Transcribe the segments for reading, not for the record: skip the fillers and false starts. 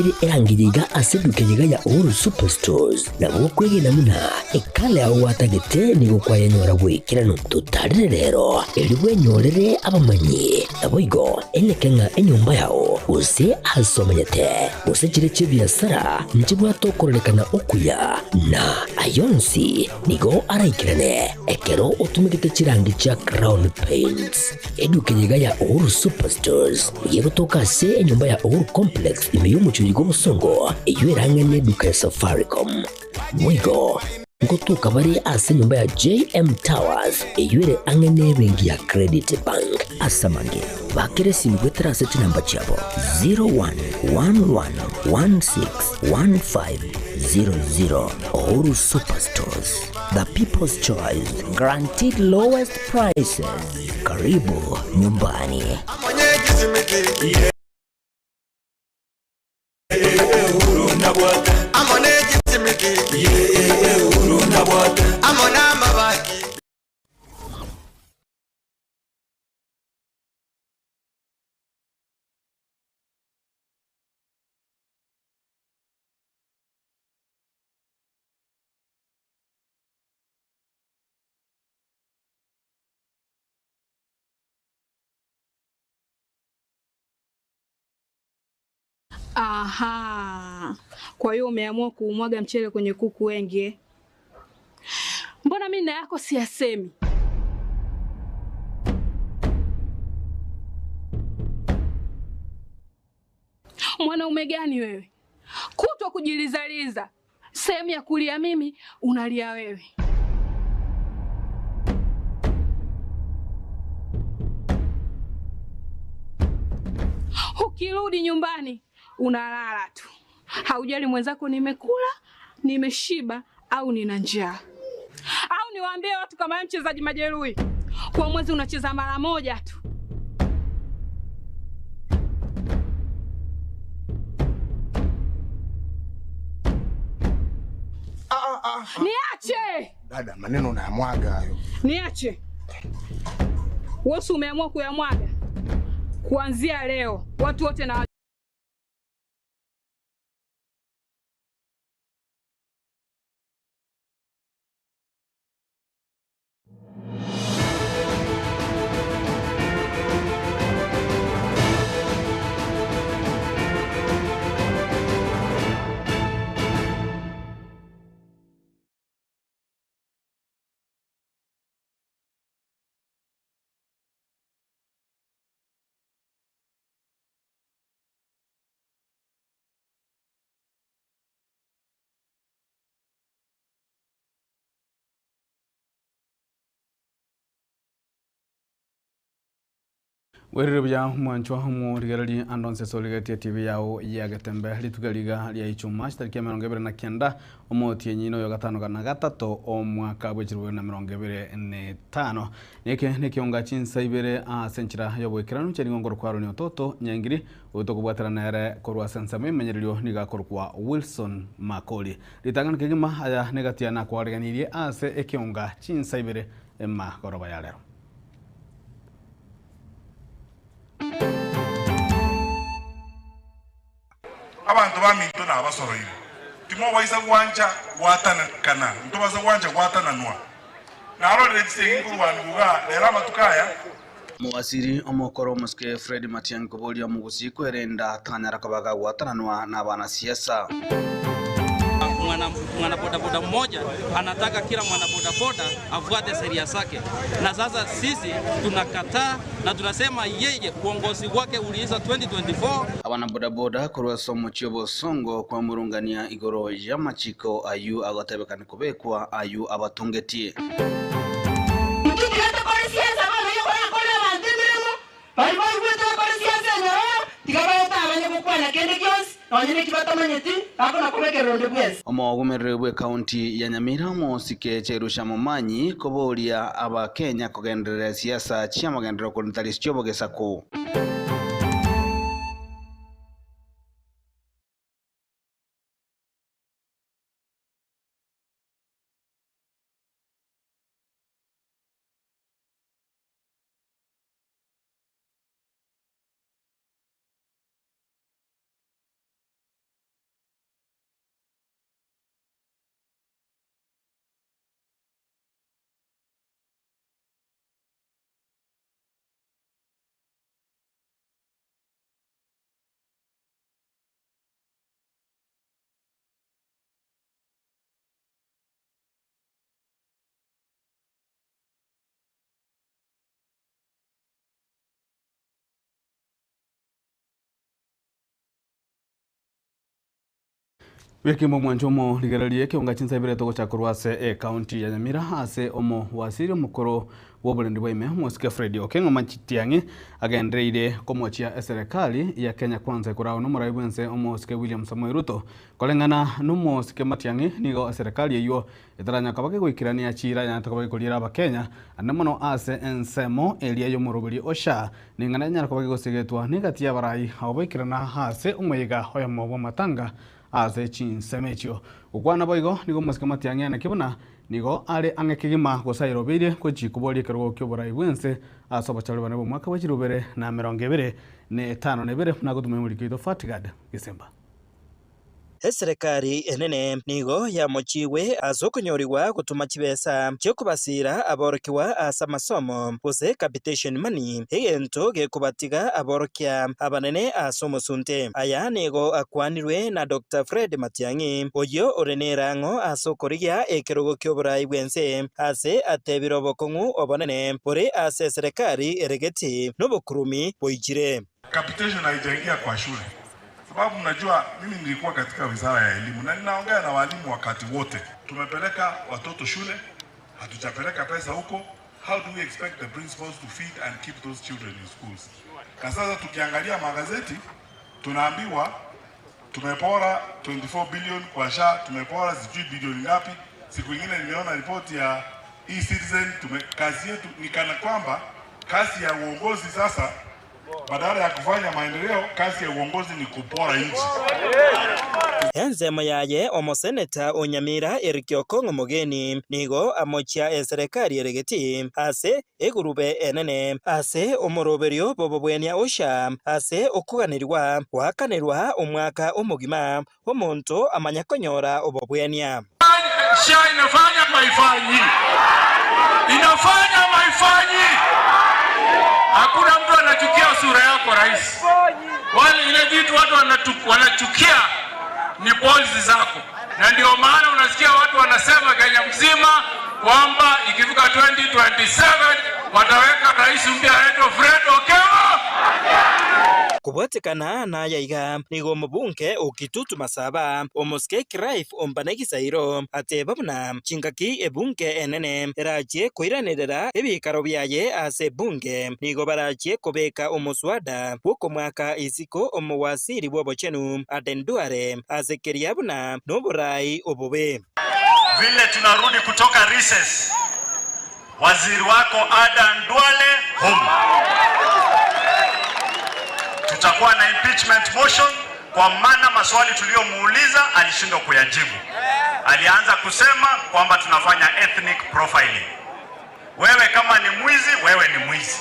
Kwarigirie erangi eye iga ase eduka eye iga ya Uhuru Superstores, nabo okwegena buna ekala yao gwatagete nigo kwayenyora goikeranu. Totarere rero, erio bwenyorere abamanyi. Naboigo eneke ng'a enyomba yao, gose aase omenyete, gose chiria chi'ebiasara, nchibwate okororekana okuya, na ay'onsi nigo araikerane ekero otumegete chirangi chia Crown Paints. Eduka eye iga ya Uhuru Superstores nigo egotoka ase enyomba ya Uhuru Complex ime y'omochie oyo bw'obosongo, eyio erang'e neduka ya Safaricom. Boigo ngotoka bare ase enyomba ya JM Towers eyio ere ang'e nebenki ya Credit Bank. Ase amange, bakera esimi goetera ase chinamba chiabo 0111161500. Uhuru Superstores, the people's choice, guaranteed lowest prices. Karibu nyumbani. Aha, kwa hiyo umeamua kuumwaga mchele kwenye kuku wengi eh? Mbona mimi na yako siyasemi? Mwanaume gani wewe, kutwa kujilizaliza, sehemu ya kulia mimi unalia wewe. Ukirudi nyumbani unalala tu, haujali mwenzako nimekula, nimeshiba au nina njaa. Au niwaambie watu kama wewe mchezaji majeruhi, kwa mwezi unacheza mara moja tu. Niache! Dada, maneno unayamwaga hayo. Niache. Wewe umeamua kuyamwaga. Kuanzia leo watu wote na Bwerire buya mwanchwa omorigereria ande onse ase origeretie TV yao ya Getembe rituko riga ria Ichuma chitariki 29 omotienyi na oyo gatano na gatato omwaka bwe chirobere na 25 neke nekionga chinsa ibere ase enchera y'oboikeranu chiaring'o nkorokwa Aaron Ototo Nyangiri oyo tokobwatera nere korwa ase ensemo emenyererio nigo akorokwa Wilson Makori ritang'ani kegima aya negatia nakwareganirie ase ekionga chinsa ibere emagoroba ya rero. Abanto baminto nabasoroire, timobaisa gwancha gwatananekana, ntobasa gwancha gwatananwa. Narorire chisegi nkorwanigwa igaa rero amatuko aya. Omowaziri omokoro omosike Fred Matiang'i koboria omogusii kwerenda tanyara koba gagwatananwa nabanasiasa. Mwana, mwana bodaboda mmoja anataka kila mwana bodaboda afuate sheria zake, na sasa sisi tunakataa na tunasema yeye uongozi wake uliisha 2024. Abana bodaboda korwa ase omochie obosongo kwamurungania igoro y'amachiko ayio agotebekana kobekwa ayio abatungetie. Intwe tiga tokore siasa bono yokorakore abanto emeremo, baria baigwete bakore siasa enyororo, tiga bagotabanye gokwana kende gionsi, nonya neki batamanyeti, bakona kobekerera onde bwensi. Omogomereri bw'ekaunti ya Nyamira omosike Cherusha Momanyi koboria Abakenya kogenderera siasa chi'amagenderero korentari chi'obogesaku. Bwekimbo omwancho omorigererie ekeonga chinsa ibere togocha korwa ase ecounty ya Nyamira ase omowasiri omokoro bw'oborendi bwa ime omosike Fred Okengo Matiang'i agendereire komochia eserekari ya Kenya Kwanza ekoragwa nomorai bwense omosike William Samoei Ruto. Koreng'ana nomosike Matiang'i nigo eserekari eywo etaranya koba kegoikerania chiira yanyarete koba gekoriera abakenya ande mono ase ensemo eria y'omoroberi o SHA neng'ana enyare koba kegosegetwa negati y'abarai abo baikerana ase omoyega oyomo bw'amatanga ase chinsemo echio. Gokwana boigo nigo omosike Matiang'i aneki buna nigo are ang'e kegima gose airobeire gochia koboria ekerogo ki'oborai bw'ense ase obochori bone bw'omwaka bwe chilifu ibere na emerongo ebere na etano na ebere buna agotumia omoriki oito Fatgard Gesemba. Eserekari enene nigo yamochigwe ase okonyorigwa gotoma chibesa chi'okobasiira aborokigwa ase amasomo, gose capitation money, egento gekobatiga aborokia abanene ase omosunte. Aya nigo akwanirwe na Doctor Fred Matiang'i, oyio ore nerang'o ase okorigia ekerogo ki'oborai bw'ense, ase atebire obokong'u obonene bore ase eserekari ere geti nobokurumi boichire. Capitation haijaingia kwa shule sababu mnajua mimi nilikuwa katika wizara ya elimu na ninaongea na walimu wakati wote. Tumepeleka watoto shule, hatujapeleka pesa huko. How do we expect the principals to feed and keep those children in schools? Na sasa tukiangalia magazeti tunaambiwa tumepora 24 billion kwa SHA, tumepora sijui bilioni ngapi. Siku ingine nimeona ripoti ya e-Citizen. Tume, kazi yetu ni kana kwamba kazi ya uongozi sasa badala ya kufanya maendeleo, kazi ya uongozi ni kupora nchi. Ensemo yaye omoseneta o Nyamira Eric Okong'o Mogeni nigo amochia eserekari ere getii ase egurube enene ase omoroberio bw'obobwenia Usha ase okoganerigwa goakanerwa omwaka omogima omonto amanya konyora obobwenia. SHA inafanya ama haifanyi? Inafanya ama haifanyi? Hakuna mtu anachukia sura yako rais. Wale ile vitu watu wanachukia ni policy zako, na ndio maana unasikia watu wanasema Kenya mzima kwamba ikifika 2027 wataweka rais mpya anaitwa Fred Okengo. Kobwatekana naya iga, nigo omobunge o Kitutu Masaba, omosike Clive Ombane Gisairo, ateba buna chingaki ebunge enene erachie koiranerera ebikaro biaye ase ebunge, nigo barachie kobeka omoswada bw'okomwaka isiko omowasiri bw'obochenu Aden Duale ase keria buna noborai obobe. Vile tunarudi kutoka recess, waziri wako Adan Duale home. Tutakuwa na impeachment motion kwa maana maswali tuliyomuuliza alishindwa kuyajibu. Alianza kusema kwamba tunafanya ethnic profiling. Wewe kama ni mwizi, wewe ni mwizi.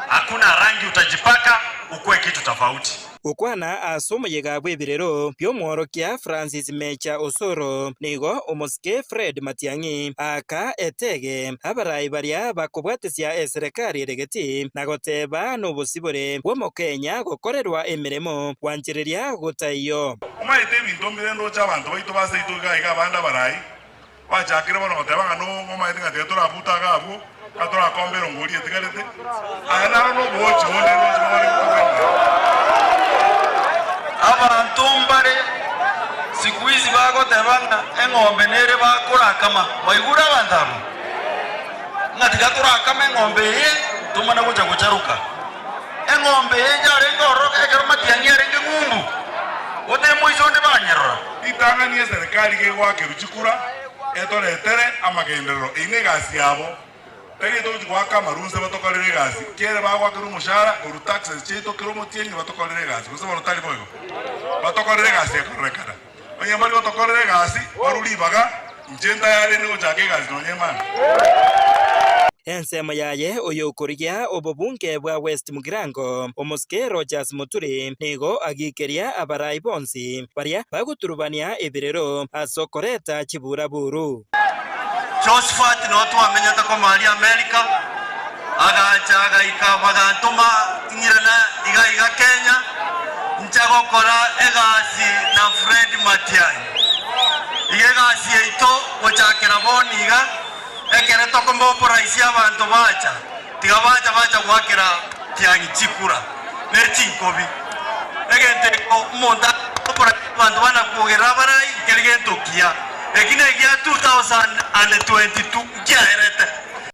Hakuna rangi utajipaka ukuwe kitu tofauti. Gokwana ase omoyega bw'ebirero bi'omworokia Francis Mecha Osoro, nigo omosike Fred Matiang'i aka etege abarai baria bakobwatesia eserekari ere geti na goteba nobosibore bw'omokenya gokorerwa emeremo gwanchereria gotaiyo. Omanyete ebinto mbire ndoche abanto baito ba seito iga iga abande abarai bachakire bono goteba ng'a no omanyete ng'a tiga torabuta iga abwo, ng'a torakomba erongori etigarete, aya naro nobogochi bonde ndoche bore gokogenda. Abanto mbare siku hizi bagoteba ng'a eng'ombe nere bakorakama. Mwaigure abanto abwo? Ng'a tiga torakame eng'ombe eye tomane gocha gocharoka. Eng'ombe eye yarenge ororo ekero matiang'i arenge ng'umbu, gose moiso onde banyerora. Ritang'ani eserekari gegoakerwa chikura etoretere amagenderero, eyio negasi yabo. Tari togochia goaka amarunse batokorere egasi, kere bagoakerwa omoshahara korwa taxes chiaito kera omotienyi batokorere egasi, gose bono tari boigo? Batokorere egasi ekororekana. Onye mbari gotokorera egasi, barue ribaga, inche ntayarende gochaka egasi nonye mambia. Ensemo yaye oyokorigia obobunge bwa West Mugirango, omosike Rodgers Muturi, nigo agikeria abarai bonsi baria bagoturubania ebirero ase okoreta chiburaburu. Josephat noo twamenyete koma aria Amerika, agacha agaika bagantoma ing'irane iga iga Kenya, nche gokora egasi na Fred Matiang'i. Iga egasi yaito gochakera bono iga, ekere tokomoboraisia abanto bacha, tiga bacha bacha goakera Matiang'i chikura ne chinkobi. Egento eke omonto akoboraisia abanto bana kwogerera abarai. tokia, eki negia 2022 nkiaerete.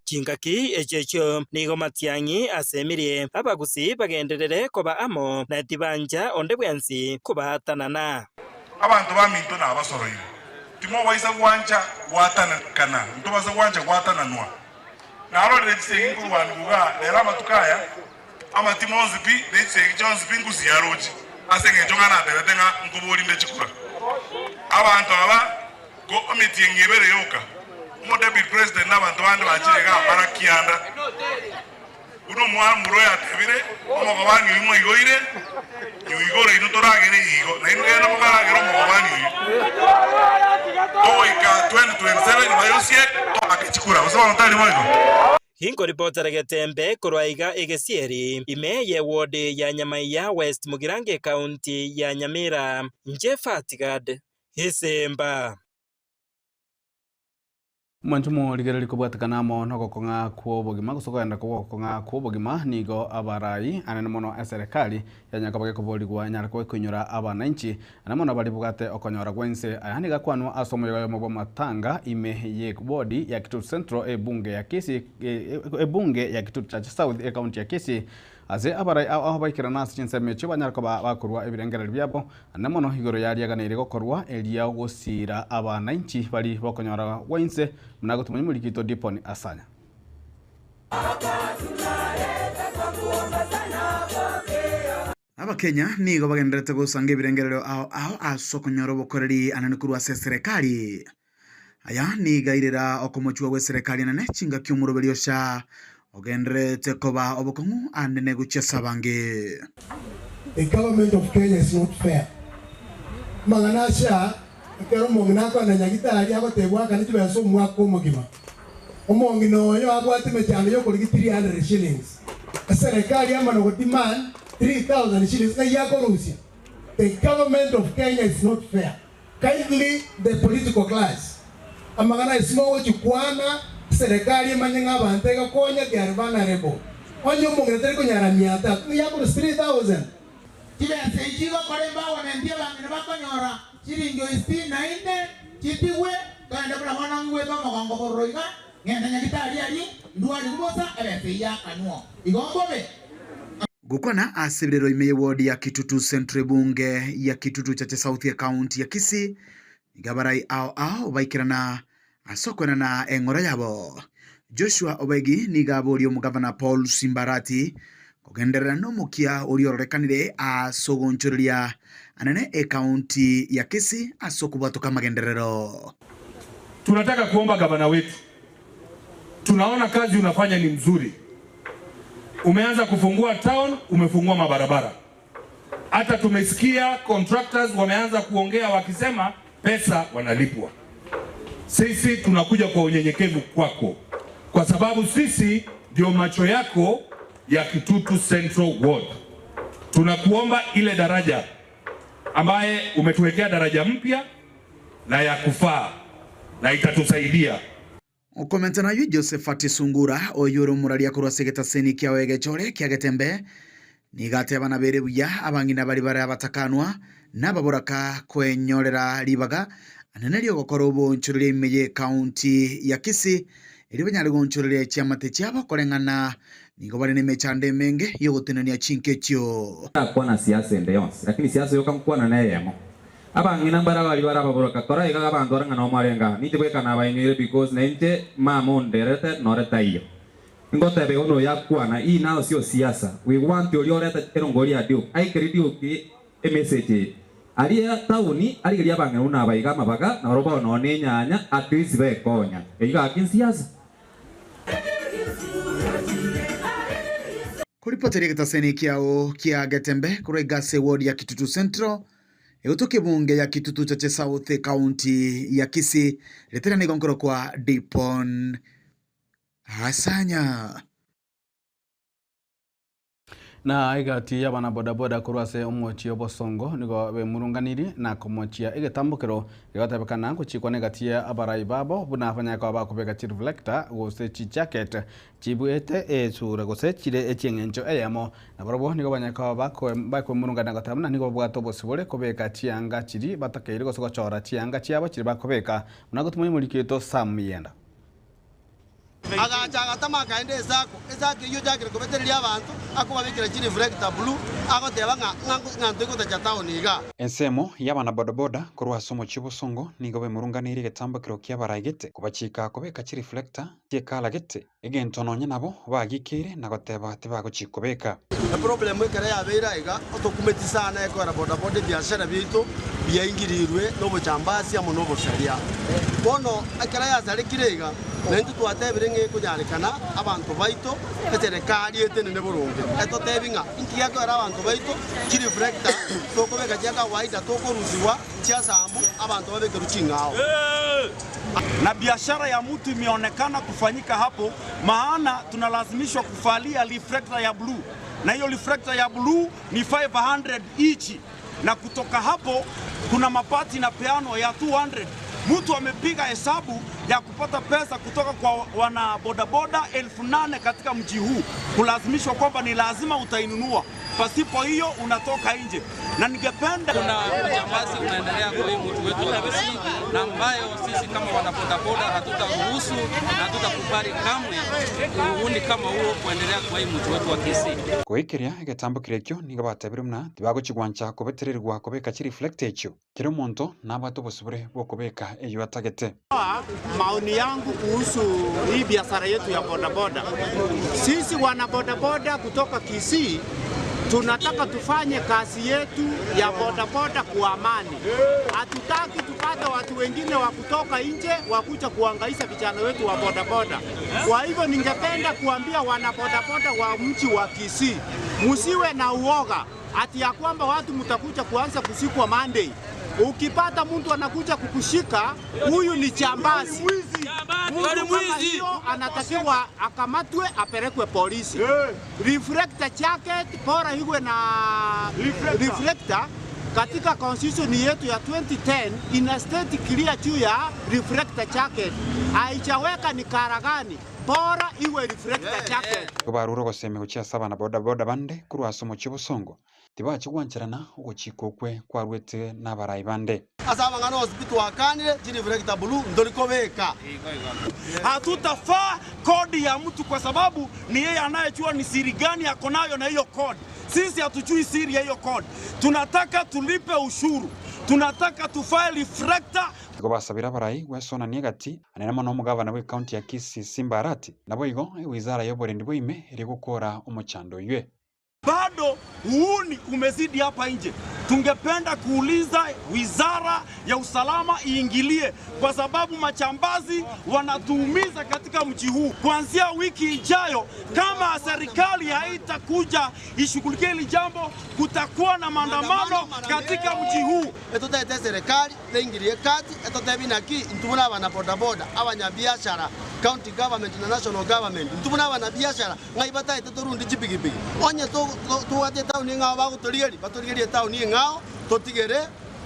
Chingaki echio echio nigo Matiang'i asemirie abagusii bagenderere koba amo, na tibancha onde bwensi kobaatanana. Abanto baminto nabasoroire, timobaisa gwancha gwatananekana, ntobasa gwancha gwatananwa. Narorire chisegi nkorwanigwa igaa rero amatuko aya, amatimo onsi pi, ne chisegi chionsi pi nkusiarochi, ase engencho ng'a natebete ng'a nkoborinde chikura. Abanto aba ko emetienyi ebere yoka, omodeputy president na abanto bande bachire igaa barakianda. Buna omwamura oyo atebire, Omogobani oyio mwaigoire, nyoigore inwe toragere igo, na inwe genda mokaragere omogobani oyio. Togoika 2027 bayosie toake chikura, gose bono tari boigo? Ginkoripotera Getembe korwa iga Egesieri, ime ye ward ya Nyamaiya West Mugirango Ekaunti ya Nyamira, inche Fatgad Gisimba. Mwanche morigererie kobwatekana amo nogokong'a kw'obogima, gose okogenderera kw'ogokong'a kw'obogima, nigo abarai anene mono eserekari yanyare koba gekoborigwa enyare koba ekoinyora abananchi, anene mono baria bwate okonyora gwense. Aya nigo akwanwa ase omoyega oyomo bw'amatanga ime ye ward ya Kitutu Central ebunge ya Kisii ebunge ya Kitutu Church South ecounty ya Kisii Ase abarai ao ao baikerana ase chinsemo echio banyare koba bakorua ebirengererio biabo, naende mono igoro yariaganeire gokorwa eria gosiira abanainchi baria bokonyora gwa inse, buna agotumanya omoriki oito Diponi Asanya. Abakenya nigo bagendererete gosanga ebirengererio ao ao ase okonyora obokoreri anene korwa ase eserekari. Aya nigo airera okomochwa gw'eserekari enene chingaki omoroberi ocha ogendererete koba obokong'u anene gochia ase abange. The government of Kenya is not fair. Amang'ana ache aa, ekero omong'ina akwana nyagitari agotebwa akane chibesa omwaka omogima. Omong'ina oyo abwate emechando yokorigia 300 shillings. Eserekari amana go demand 3000 shillings ng'ai akorusia? The government of Kenya is not fair. Kindly the political class, amang'ana aya simogochikwana, eserekari emanye ng'a abanto egokonya they are vulnerable. Onye omong'ina tari konyara mia tatu, ng'a yakorusia 3000. Chibesa echi chigokora empowerment y'abang'ina bakonyora chiringi o sitini na ine chitigwe, togende buna bono ng'igwete omogongo bororo iga, ng'ende nyagitari aria, ndwarigwe bosa, ebesa eyio yakanwa. Igo mbobe. Gokwana ase ebirero ime y'eward ya Kitutu Central ebunge ya Kitutu Chache South ekaunti ya Kisii nigo abarai ao ao baikerana ase okoenana eng'ora yabo. Joshua Obegi nigo aboria omogavana Paul Simbarati kogenderera nomokia oria ororekanire ase ogonchoreria anene ekaunti ya Kisii ase okobwatoka amagenderero. Tunataka kuomba gavana wetu Tunaona kazi unafanya ni mzuri, umeanza kufungua town, umefungua mabarabara, hata tumesikia contractors wameanza kuongea wakisema pesa wanalipwa. Sisi tunakuja kwa unyenyekevu kwako, kwa sababu sisi ndio macho yako ya Kitutu Central Ward. Tunakuomba ile daraja ambaye umetuwekea daraja mpya na ya kufaa na itatusaidia. Okomenta nayio Josephat Sungura, oyio ore omoraria korwa ase egetaseni kiao egechore kia Getembe, nigo ateba nabere buya abang'ina baria bare abatakanwa na ababoraka kwenyorera ribaga anene ri'ogokora oboonchoreria ime y'ecounty ya Kisii erio banyare goonchoreria chiamate chiabo koreng'ana nigo bare nemechando emenge y'ogotenenia chinka echio. Ndakwana siasa ende yonsi, lakini siasa yoka nkwana neyemo. Abang'ina mbare baria bare ababoroka, kora iga abanto bare ng'a nomwarenge aa, ninche bweka nabainyoire because nainche mama onderete nore taiyo. Ingoteba igo noyo akwana, hii nayo sio siasa, we want oria oreta erongori ya Duke, aikeri Duke emessage eye. Aria town arigerie abang'ina buna aba iga amabaga nabarobwo bono nonye nenyanya at least bekonya. Eyio gaki nsiasa? Koripoteria egetaseni kiao kia Getembe korwa egasi eward ya Kitutu Central, egotoka ebunge ya Kitutu Chache South ekaunti ya Kisii, ritera nigo nkorokwa Dipon Asanya. Na egati y'abana bodaboda korwa ase omochie o Bosongo nigo bemurunganirie na komochia egetambokero gegotebekana gochikwa na egati ya abarai babo buna abanyaka bakobeka chireflector gose chijacket chibuete esura gose chire echieng'encho eyemo. Nabarobwo nigo banyaka bakwemurungania goteba buna nigo babwate obosibore kobeka chianga chiri batakeire gose gochora chianga chiabo chiri bakobeka buna gotumia omorikito Sam Yenda. Agacha agatama akaenda esako, esako eyio ochakire kobetereria abanto, akobabekera chireflector blue, agoteba ng'a ng'a ntoigotacha town igaa. Ensemo y'abanabodaboda korwa ase omochie o Bosongo nigo bemurunganeirie egetambokero ki'abaraigete kobachika kobeka chireflector chi'ekala gete, egento nonya nabo bagikeire na goteba tibagochi kobeka. Eproblem ekero yabeire aiga, otokumeti sana ekogera bodaboda ebiashara biaito biaingirirwe nobochambasi amo nobosaria. Bono ekero yasarekire iga, naintwe twatebire ng'a ekonyarekana abanto baito eserekari etenene boronge etotebi ng'a inki gekogera abanto baito chireflector tokobeka chia kawaida tokorusigwa chiasambu abanto babekerwe ching'ao. Na biashara ya mtu imeonekana kufanyika hapo, maana tunalazimishwa kuvalia reflector ya blue, na hiyo reflector ya blue ni 500 each, na kutoka hapo kuna mabati na peano ya 200. Mtu amepiga hesabu ya kupata pesa kutoka kwa wana bodaboda 8,000 katika mji huu, kulazimishwa kwamba ni lazima utainunua, pasipo hiyo unatoka nje. Na ningependa Kuna ujambazi unaendelea kwa hii mji wetu wa Kisii, na ambayo sisi kama wanabodaboda hatutaruhusu na hatutakubali kamwe uhuni kama huo kuendelea kwa hii mji wetu wa Kisii. Goikeria egetambokero ekio nigo batebire buna tibagochigwancha kobetererigwa kobeka chireflector echio kera omonto nabwate obosibore bwokobeka eywo atagete. Maoni yangu kuhusu hii biashara yetu ya bodaboda, sisi wana bodaboda kutoka Kisii tunataka tufanye kazi yetu ya bodaboda kwa amani. Hatutaki tupate watu wengine wa kutoka nje wakuja kuhangaisha vijana wetu wa bodaboda. Kwa hivyo ningependa kuambia wana bodaboda wa mji wa Kisii, msiwe na uoga ati ya kwamba watu mtakuja kuanza kushikwa Monday. Ukipata mtu anakuja kukushika, huyu ni jambazi. Mtu kama hiyo anatakiwa akamatwe apelekwe polisi. Reflector jacket bora iwe na reflector. Katika constitution yetu ya 2010 ina state clear juu ya reflector jacket, haijaweka ni kara gani, bora iwe reflector jacket. Nigo barure ogosemia gochia ase abana bodaboda bande korwa ase omochie o Bosongo tibachigwancherana ogochika okwe kwarwete na abarai bande. Ase amang'ana onsi pi twakanire, chireflector blue ntori kobeka. Hatutafaa kodi ya mtu kwa sababu ni yeye anayejua ni siri gani ako nayo na hiyo kodi. Sisi hatujui siri ya hiyo kodi. Tunataka tulipe ushuru, tunataka tufae reflector. Nigo basabire abarai gwesonania egati anene mono omogavana bwa ekaunti ya Kisii Simba Arati nabo igo ewizara ya oborendi bwa ime eri gokora omochando oywe. Bado uhuni umezidi hapa nje. Tungependa kuuliza wizara ya usalama iingilie, kwa sababu machambazi wanatuumiza katika mji huu. Kuanzia wiki ijayo, kama serikali haitakuja ishughulikie hili jambo, kutakuwa na maandamano katika mji huu. Etotete serikali teingirie kati etotebi naki intubuna abana bodaboda abanyabiashara county government na national government ntubuna abanabiashara ng'ai bataete torundi chipikipiki onye tobwate etown eng'ao bagotorigeria batorigerie etown eng'ao totigere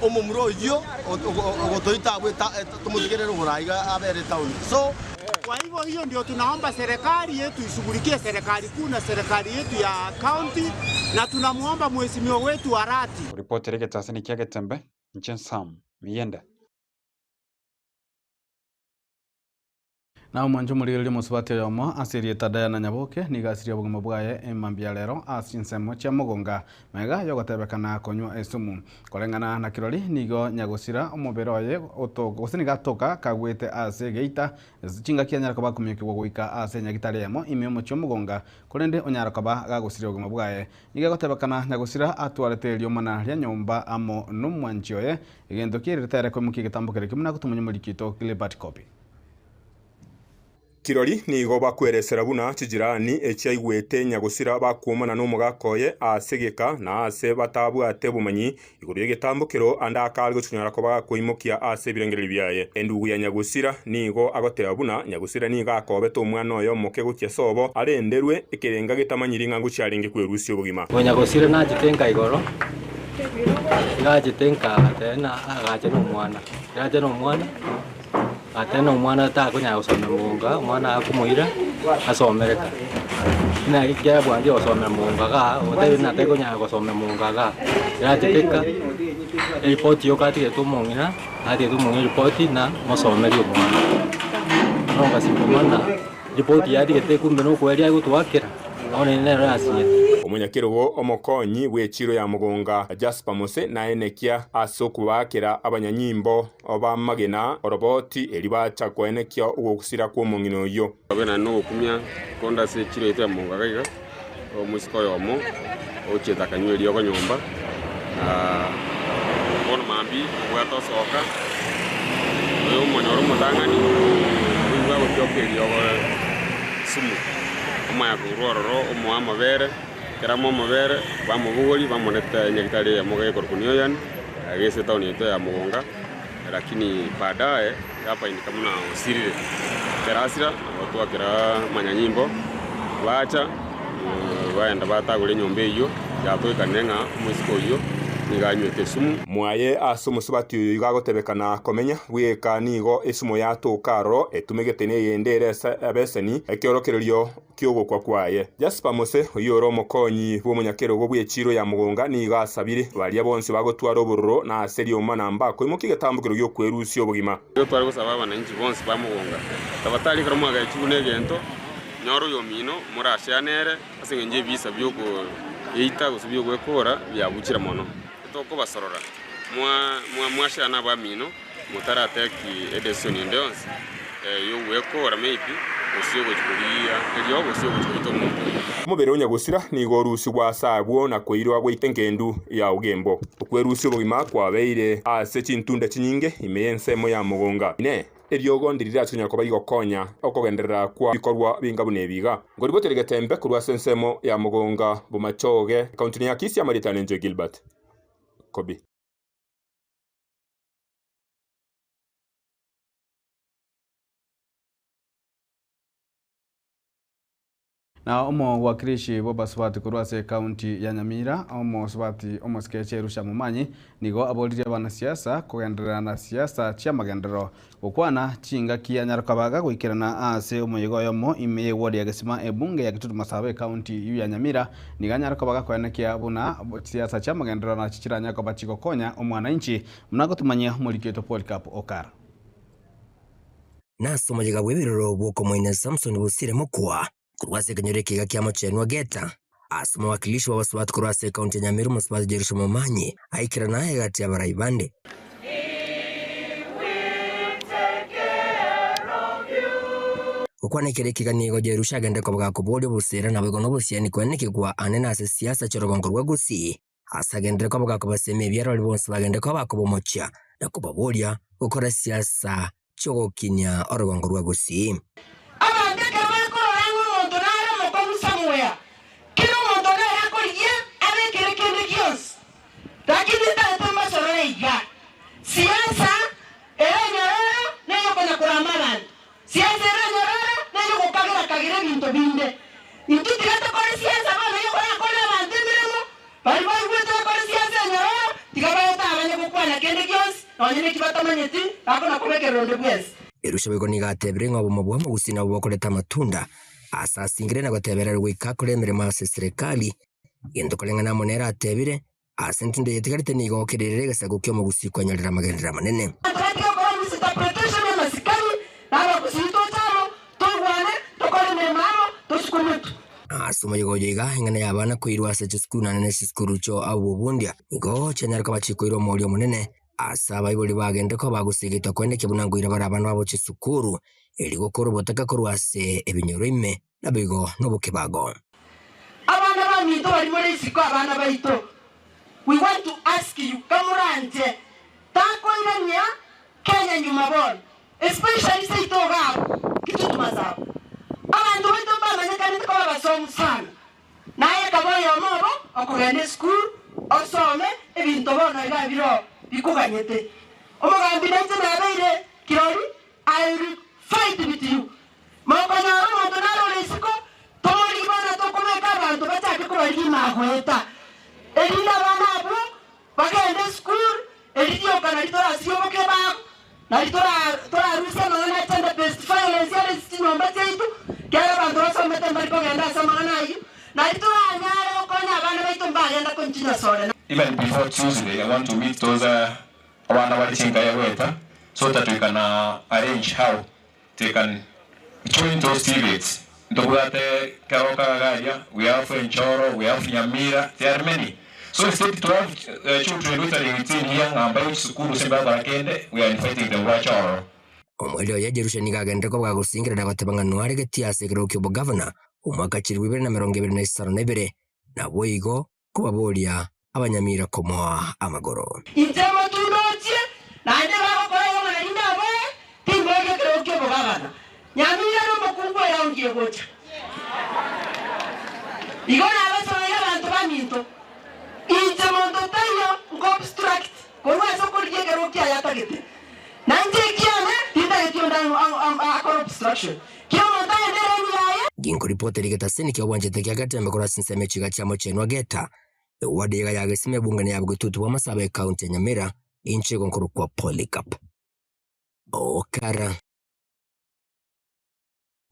omomura oyio ogotoita abwo tomotigerere oborai iga abere etown so Kwa hivyo hiyo ndio tunaomba serikali yetu ishughulikie, serikali kuu na serikali yetu ya county, na tunamuomba mheshimiwa wetu Arati. Oripotera egetaseni kia Getembe, inche Sam Miyenda. Na omwancho omorigereria omosubati oyomo ase erieta Diana Nyaboke nigo asirie obogima bwaye emambia rero ase chinsemo chia mogonga mega yogotebekana konywa esumu. Koreng'ana na kirori nigo nyagosira omobere oye gose nigo atoka kagwete ase egeita chingaki anyara koba akomiokigwa goika ase nyagitari eyemo ime omochie omogonga korende onyara koba gagosiria obogima bwaye. Nigo egotebekana nyagosira atwarete eriomana ria nyomba amo na omwanchi oye egento kiererete ere koimokia egetambo kere kimwe na gotomonya omorikito Gilbert Kobi. Kirori nigo bakweresera buna chijirani echiaigwete nyagosira bakwomana n'omogaka oye ase egeka na ase batabwate obomanyi igoro y'egetambokero ande akare gochinyora koba gakoimokia ase ebirengererio biaye. Endugu ya nyagosira nigo agoteba buna nyagosira nigo akobete omwana oye omoke gochia sobo arenderwe ekerenga getamanyiri ng'a ngochia arenge kwerusia obogima. Onyagosira nachete nka igoro, nachete nka agateba agacha na omwana, nacha na omwana. Ate nomwana takonyara gosomera mogonga, omwana akomoira asomereka. Buna ekiagera bwanchire gosomera mogonga igaa, otebire ng'a tarikonyara gosomera mogonga igaa, erachete eka, eripoti yoka atigerete omong'ina, atigerete omong'ina eripoti na mosomerie omwana. Bono ngasikwa mono ripoti yatigete kumbe nokoeria agotwakera. Bono ere nero yasinyete. Omonyakerogo omokonyi bw'echiro ya Mogonga, Jasper Mose naenekia ase okobaakera abanyanyimbo b'amagena oroboti erio bacha koenekia ogosira kw'omong'ina oyio. Abe naende nogokumia konde ase echiro yaito ya Mogonga iga iga, omoiseke oyomo ochiete akanywa eriogo nyomba, bono mambia obwate osoka, oyo omonyora omotang'ani, oigwe agotioka eriogo sumu. Omanya korwa ororo omoa amabere, ekero amoa amabere, bamobogoria bamonete nyagetari eyemo iga ekorokwa Nioyani, iga ase etown yaito ya Mogonga, lakini baadaye yafaindika buna osirire. Ekero asira, nabo twakera amanyanyimbo, bacha baenda batagora enyomba eyio, yatoikanire ng'a omoiseke oyio nigo anywete esumu. Mwaye ase omosubati oyo igo agotebekana komenya bweka nigo esumo yatoka aroro etumegete neyende ere ase ebeseni ekeorokererio ki'ogokwa kwaye. Jasper Mose oyio ore omokonyi bw'omonyakerogo bw'echiiro ya Mogonga nigo asabire baria bonsi bagotwara obororo na ase riomana mbakoimokia egetambokero gi'okwerusia obogima. Nigo tware gosaba abananchi bonsi ba Mogonga tabatari ekero mwagechigwe negento, nyora oyomino morasheane ere ase engencho y'ebisa bi'okoeita gose bi'ogwekora biabuchire mono. Tokobasorora, mwasheana abamino, motarateki edecision ende yonsi y'ogwekora maybe gose y'ogochia korigia eriogo gose y'ogochia goita omonto oria. Omobere o nyagosira nigo orusigwe ase abwo na koirwa goika engendu ya Ogembo. Okwerusia obogima kwabeire ase chintunda chinyinge ime y'ensemo ya Mogonga. Inee! Eriogo ndirirache konya koba rigokonya okogenderera kwa bikorwa binga buna ebi iga? Ngoriboteria getembe korwa ase ensemo ya Mogonga, Bomachoge, Ekaunti ya Kisii amarieta nenche Gilbert Kobi. Na omowakilishi bw'abasubati korwa ase ekaunti ya Nyamira, omosubati omosike Cherusha Momanyi, nigo aboririe abanasiasa kogenderera na siasa chi'amagenderero gokwana chingaki anyare kobaga goikerana ase omoyega oyomo ime y'eward ya Gesima ebunge ya Kitutu Masaba ekaunti eyio ya Nyamira nigo anyare kobaga koenekia buna siasa chi'amagenderero nachi chiranyare koba chigokonya omwananchi buna gotumanyia omoriki oito Polycarp Okara. Nase omoyega bw'ebiroro bw'okomoina Samson Bosire Mokua korwa ase ekenyoro ekiga kia Mochenwa Geta, ase omowakilishi bw'abasubati korwa ase ekaunti ya Nyamira omosubati Jerusha Momanyi aikerana egati y'abarai bande. Gokwana ekero ekiga nigo Jerusha agende koba gakoboria obosera naboigo nobosiani koenekigwa ane nase siasa chi'orogongo rwa Gusii. Ase agenderere koba gakobasemia ebiarori bonsi bagende koba bakobomochia na kobaboria gokora siasa chi'ogokinia orogongo rwa Gusii. Abanto ekero bakorora ng'a omonto nare omokong'u somewhere, kera omonto nere akorigia abekere kende gionsi. Lakini ntagete mbasorore iga, siasa ere enyororo neyokonya korama abanto, siasa ere enyororo neyogokagera kagera ebinto binde. Intwe tiga tokore siasa bono yokorakore abanto emeremo, Baria baigwete bakore siasa enyororo, tiga baete abanye gokwana kende gionsi, nonya neki batamanyeti, bakona kobekerera onde bwensi. Elisha boigo nigo atebire ng'a obomo bw'omogusii nabwo bokoreta amatunda. Ase asingire na gotebererwa goika akore emeremo ase eserekari, gento koreng'ana amo nere atebire, ase entindo eyetigarete nigo gokererire egesaku ki'omogusii kwenyorera amagenderero amanene. Abanto batige gokora misinterpretation y'amasikani, na abagusii toche amo, toigwane, tokore emeremo amo, tosukumetwe. Ase omoyega oyo iga, eng'ana y'abana koirwa ase chisukuru naende ne chisukuru chio abobundia nigo chianyare koba chikoirwa omoerio omonene ase abaibori bagende koba bagosegetwa koenekia buna nkoira bare abana babo chisukuru, erio gokora obotaka korwa ase ebinyoro ime, naboigo nobokebago. Abana baminto baria more isiko abana baito, we want to ask you kamoranche takoirania Kenya nyuma bono especially seito iga abwo Kitutu Masaba. Mbaganeti koba abasomu sana, naye kaba oyomo obo okogenda esukuru osome ebinto bono iga bire oo bikoganyete. Omogambi nainche nabeire kirori, I will fight with you. Mokonyora omonto nare ore isiko, tomorigie bono tokobeka abanto bachake kobarigia ime agoeta, erinde abana abwo bagende esukuru, eri rioka nario torasirie oboke bago, nario torarusie amang'ana a gender based violence ere ase chinyomba chiaito, ekiagera abanto basomete mbari kogenda ase amang'ana ayio, nario toranyare gokonya abana baito mbagenda konywa chinyasore. Even before Tuesday, I want to meet those abana bari chinkaya goeta so that we can arrange how they can join those TVETs. Ntobwate Keroka iga aria, we have Enchoro, we have Nyamira, there are many. So instead to have children loitering within here ng'a mbaye chisukuru ase mbakora kende, we are inviting them bache ororo. Omoerio oye Jerusha nigo agenderete koba gagosingerera na goteba ng'a noaregetie ase ekerogo ki'obogavana omwaka chilifu ibere na emerongo ebere na isano na ibere, naboigo kobaboria abanyamira komoa amagoro. Inche motundochie, naende bagokora igo ng'a rinde aboe, timboria ekerogo ki'obogabana. Nyamira nomokungu oyaongie gocha. Igo nabasoeire abanto baminto, inche monto taiyo nko-obstruct korwa ase okorigia ekerogo kiaye atagete. Na inche ekiane tintageti onde akore obstruction. Kera omonto agende ereni yaye. Ginkoripoteri getasini ki'obwanchete kia Getembe korwa ase ensemo echiga chia Mochenwa Geta, eward iga ya Gesima ebungani ya Bogetutu bw'Amasabo ecounty ya Nyamira, inche igo nkorokwa Polycarp Okara.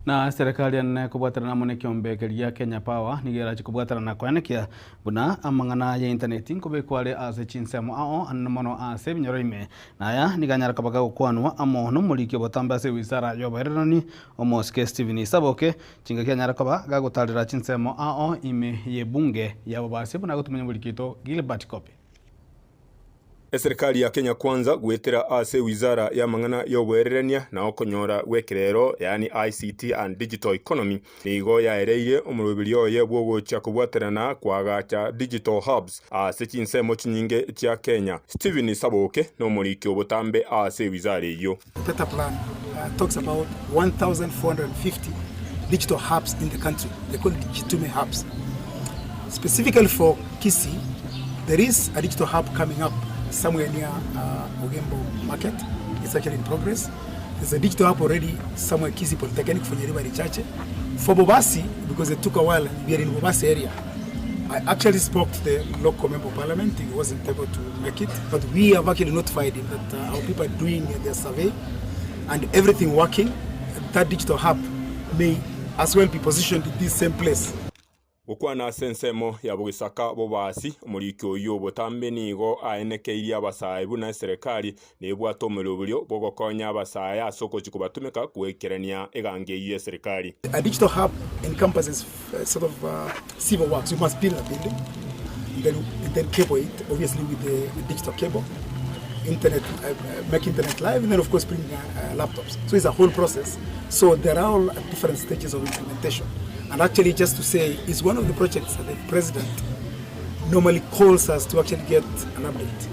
Na eserekari enene kobwaterana amo nekiombe keria Kenya Power nigo erache kobwaterana na koenekia buna amang'ana ya intaneti nkobekwa are ase chinsemo ao anene mono ase ebinyoro ime. Na aya nigo anyare koba gagokwanwa amo nomoriki obotambe ase ewizara y'oboererani omosike Stephen Isaboke chingaki anyare koba gagotarera chinsemo ao ime y'ebunge y'ababasi buna agotumia omoriki oito Gilbert Kobe. Eserikari ya Kenya Kwanza goetera ase wizara y'amang'ana y'oboererania na okonyora gw'ekerero yaani ICT and Digital Economy nigo yaereire omoroberi oye bw'ogochia kobwaterana koagacha digital hubs ase chinsemo chinyinge chia Kenya. Stephen Saboke nomoriki obotambe ase ewizara eyio. The Teta Plan talks about 1,450 digital hubs in the country. They call it Jitume hubs. Specifically for Kisii, there is a digital hub coming up somewhere near Ogembo Market. It's actually in progress. There's a digital hub already somewhere Kisii Polytechnic for Nyaribari Chache. For Bobasi, because it took a while, we are in Bobasi area. I actually spoke to the local member of parliament. He wasn't able to make it, but we have actually notified him that our people are doing their survey and everything working. That digital hub may as well be positioned in this same place. Gokwana ase ensemo ya bogisaka bobasi, omoriki oyio obotambe nigo aenekeirie abasae buna eserekari nebwate omeroberio bw'ogokonya abasae ase ogochia kobatumeka goikerania egango eyio y'eserekari. A digital hub encompasses sort of civil works, you must build a building and then, and then cable it obviously with the digital cable, internet, make internet live, and then of course bring laptops. So it's a whole process. So there are all at different stages of implementation. And actually, just to say, it's one of the projects that the president normally calls us to actually get an update.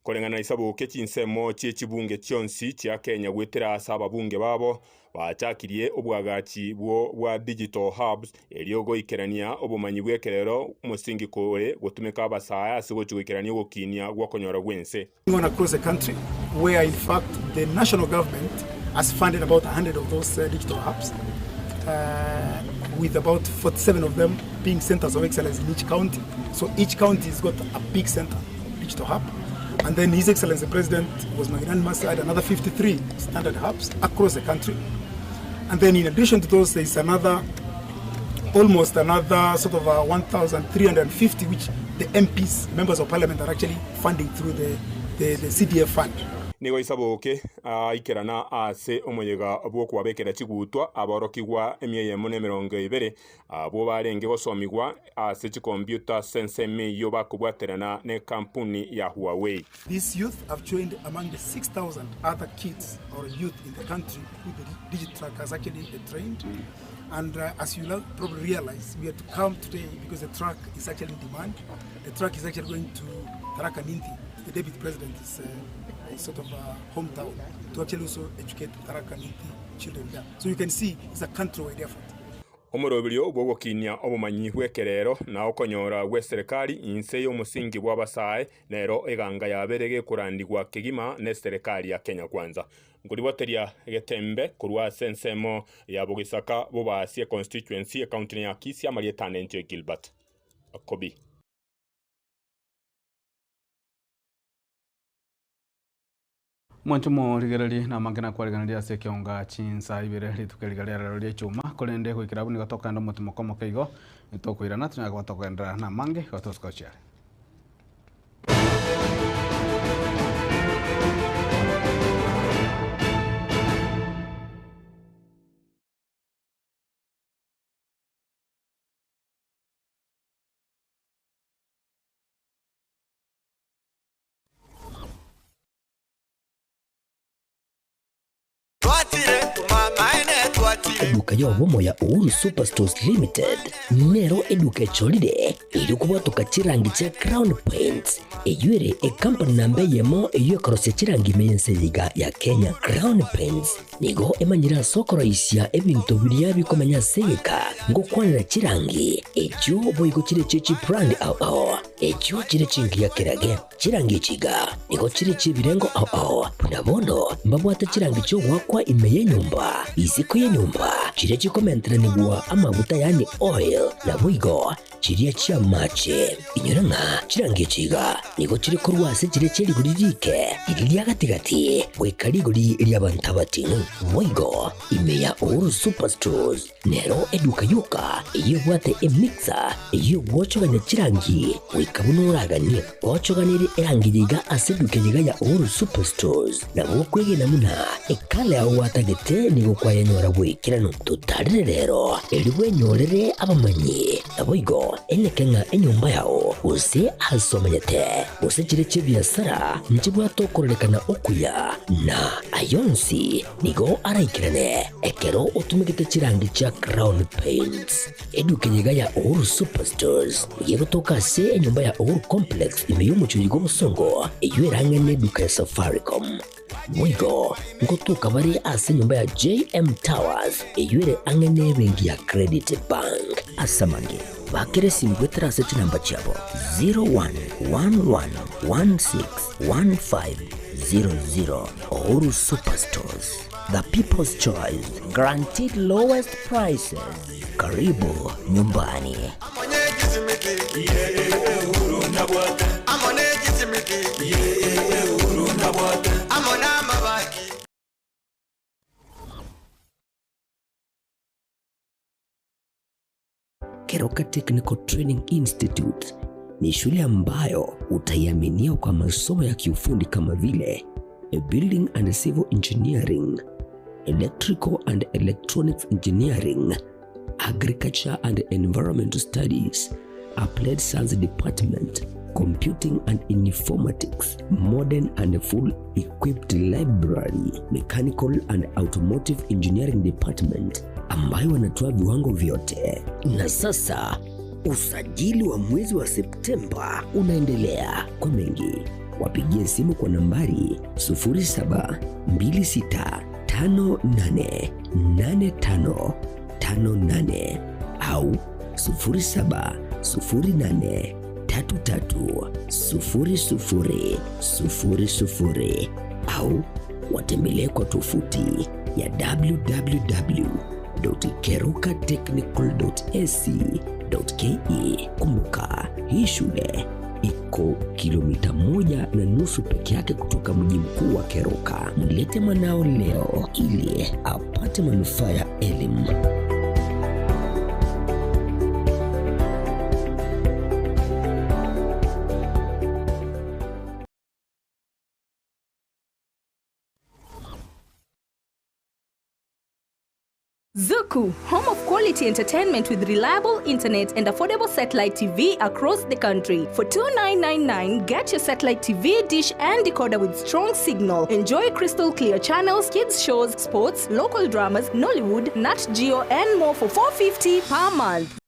Koreng'ana isaboke chinsemo chie chibunge chionsi chia Kenya goetera ase ababunge babo bachakirie obwagachi bwo bwa digital hubs erio goikerania obomanyi bw'ekerero omosingi kore gotumeka abasae ase gochi goikerania ogokinia gw'okonyora gw'ense. On across the country where in fact the national government has funded about 100 of those digital hubs with about 47 of them being centers of excellence in each county. So each county has got a big center, digital hub. And then His Excellency the President was magnanimous to add another 53 standard hubs across the country. And then in addition to those, there is another, almost another sort of 1,350, which the MPs, members of parliament, are actually funding through the CDF fund. Nigo Isaboke aikerana ase omoyega bw'okwabekera chigutwa aborokigwa emia eyemo na emerongo ebere abwo barenge gosomigwa ase chikompyuta ase ensemo eyio bakobwaterana na ekampuni ya Huawei. These youth have joined among the 6,000 other kids or youth in the country who the DigiTruck has actually trained. And as you probably realize, we had to come today because the truck is actually in demand. The truck is actually going to Tharaka Nithi, the deputy president's sort of hometown, to actually also educate Tharaka Nithi children there. So you can see it's a countrywide effort. Omoroberio bw'ogokinia obomanyi bw'ekerero na okonyora gw'eserekari inse y'omosingi bw'abasae nero eganga yabere gekorandigwa kegima n'eserekari ya Kenya Kwanza. Nkoriboteria Getembe korwa ase ensemo ya Bogisaka Bobasi econstituency ecounty ya Kisii amarieta ane inche Gilbert Okobi. Mwanche morigererie namange nakwariganirie ase ekeonga chinsa ibere rituko eriga ria rero ria echuma, korende goikera abwo nigo tokogenda omotimoko omoke igo, nitokoirana tonyare koba tokogenderera namange igo tosuka gochia are. Eduka y'obomo ya Uhuru Superstores Limited nero eduka echorire erio kobwatoka chirangi chia Crown Paints eyio ere ekampani namba eyemo eyio ekorosia chirangi ime y'ense eye iga ya Kenya. Crown Paints nigo emanyire ase okoroisia ebinto biria bikomenya ase egeka ngokwanera chirangi echio boigo chire chie chibrand ao ao echio chire chingiya kerage. Chirangi echi iga nigo chire chi'ebirengo ao ao, buna bono mbabwate chirangi chi'ogoakwa ime y'enyomba, isiko y'enyomba, chiria chikomenteranigwa amaguta yaani oil, naboigo chiria chi'amache. Inyora ng'a chirangi echi iga nigo chire korwa ase chiria chie rigori riike, riria ria gati-gati, goika rigori ri'abanto abating'u. Boigo ime ya Uhuru Superstores Nero eduka yoka eyio ebwate emixer eyio egwochogania chirangi goika buna oraganie. Gochoganerie erangi eye iga ase eduka eye iga ya Uhuru Superstores nabo okwegena buna ekala yao gwatagete nigo kwayenyora bw'ekeranu. Totarere rero erio bwenyorere abamanyi naboigo eneke ng'a enyomba yao gose ase omenyete gose chire chi'ebiasara nchibwate okororekana okuya na ayonsi Nigo araikerane ekero otumegete chirangi chia Crown Paints. Eduka eye iga ya Uhuru Superstores nigo egotoka ase enyomba ya Uhuru Complex ime y'omochie oyo bw'obosongo eyio erang'e neduka ya Safaricom. Boigo ngotoka bare ase enyomba ya JM Towers eyio ere ang'e nebenki ya Credit Bank. Ase amange, bakera esimi goetera ase chinamba chiabo 0111161500. Uhuru Superstores, the people's choice, guaranteed lowest prices. Karibu nyumbani. Keroka Technical Training Institute ni shule ambayo utaiaminia kwa masomo ya kiufundi kama vile Building and Civil Engineering, Electrical and Electronics Engineering, Agriculture and Environmental Studies, Applied Science Department, Computing and Informatics, Modern and Full Equipped Library, Mechanical and Automotive Engineering Department ambayo wanatoa viwango vyote. Na sasa usajili wa mwezi wa Septemba unaendelea. Kwa mengi wapigie simu kwa nambari 0726588558 au 0708330000 au watembelee kwa tovuti ya www.kerukatechnical.ac.ke. Kumbuka, hii shule iko kilomita 1.5 peke yake kutoka mji mkuu wa Keroka. Mlete mwanao leo ili apate manufaa ya elimu. Zuku, home of quality entertainment with reliable internet and affordable satellite TV across the country. For $2,999, get your satellite TV, dish and decoder with strong signal. Enjoy crystal clear channels, kids shows, sports, local dramas, Nollywood, Nat Geo and more for $450 per month.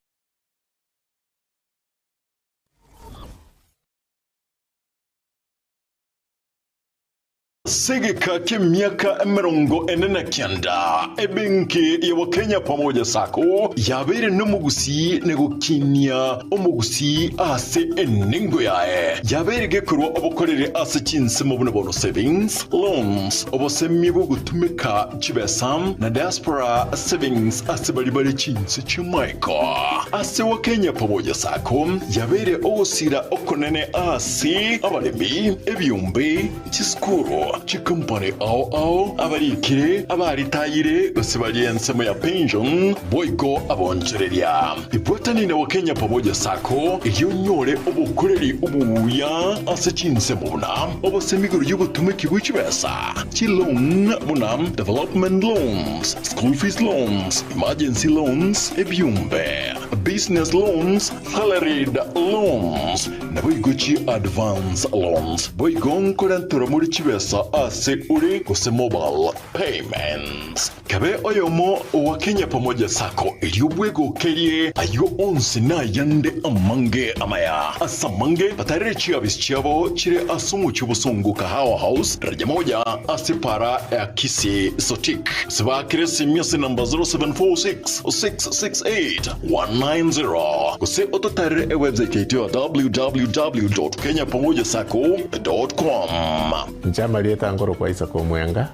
Ase egeka ki'emiaka 49, ebenki ya Wakenya Pamoja Sacco yabeire nomogusii na gokinia omogusii ase enengo yaye. Yabeire gekorwa obokoreri ase chinsemo buna bono savings, loans, obosemia bw'ogotumeka chibesa, na diaspora savings ase baria bare chinse chi'amaiko. Ase Wakenya Pamoja Sacco yabeire ogosira okonene ase abaremi, ebiombe, Chisukuru, chikompani ao ao, abarikire, abaritayire, gose baria ensemo ya pension, boigo abonchoreria. Ibwatani na Wakenya Pamoja Sacco erio onyore obokoreri obuya ase chinsemo buna obosemi igoro y'obotomeki bwe chibesa, chiloan buna development loans, school fees loans, emergency loans, ebiombe, business loans, Salaried loans, naboigo chi advance loans, boigo nkorenterwa more chibesa ase ore gose mobile payments. Kabe oyomo owa Kenya Pamoja Sacco erio bwegokerie ayio onsi na ayande amange amaya. Ase amange batarere chiafisi chiabo chire ase omochie obosongo Kahawa House, Daraja Moja ase para ya Kisii Sotik. Gose baakere esimi ase namba 0746 668 190 gose ototarere ewebsite yaito ya www.kenyapamojasacco.com. Inche amarieta nkorokwa Isaac Omwenga,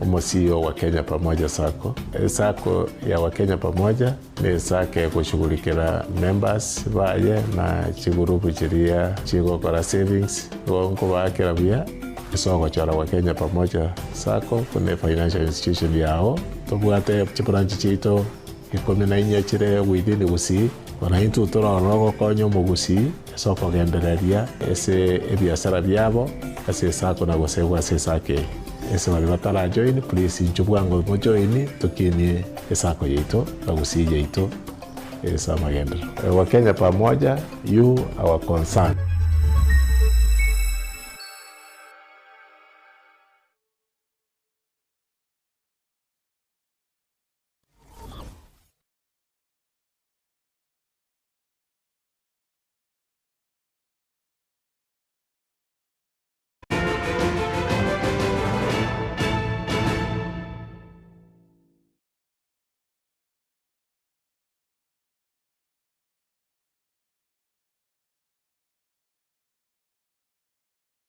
omo CEO wa Kenya Pamoja Sacco. Esacco ya wa Kenya Pamoja ne esacco egoshughulikera members baye na chigurupu chiria chigokora savings, igo nkobaakera buya ase ogochora wa Kenya Pamoja Sacco buna efinancial institution yao. Tobwate chibranch chiaito 14 chire within Gusii, bono intwe tore ororo gokonya omogusii ase okogendereria ase ebiasara biabo ase esako na gosegwa ase esako eye. Ase baria batarajoin please inchuo bwango mojoin tokinie esako yaito na Gusii yaito ase amagenderero. Wakenya pamoja, you our concern.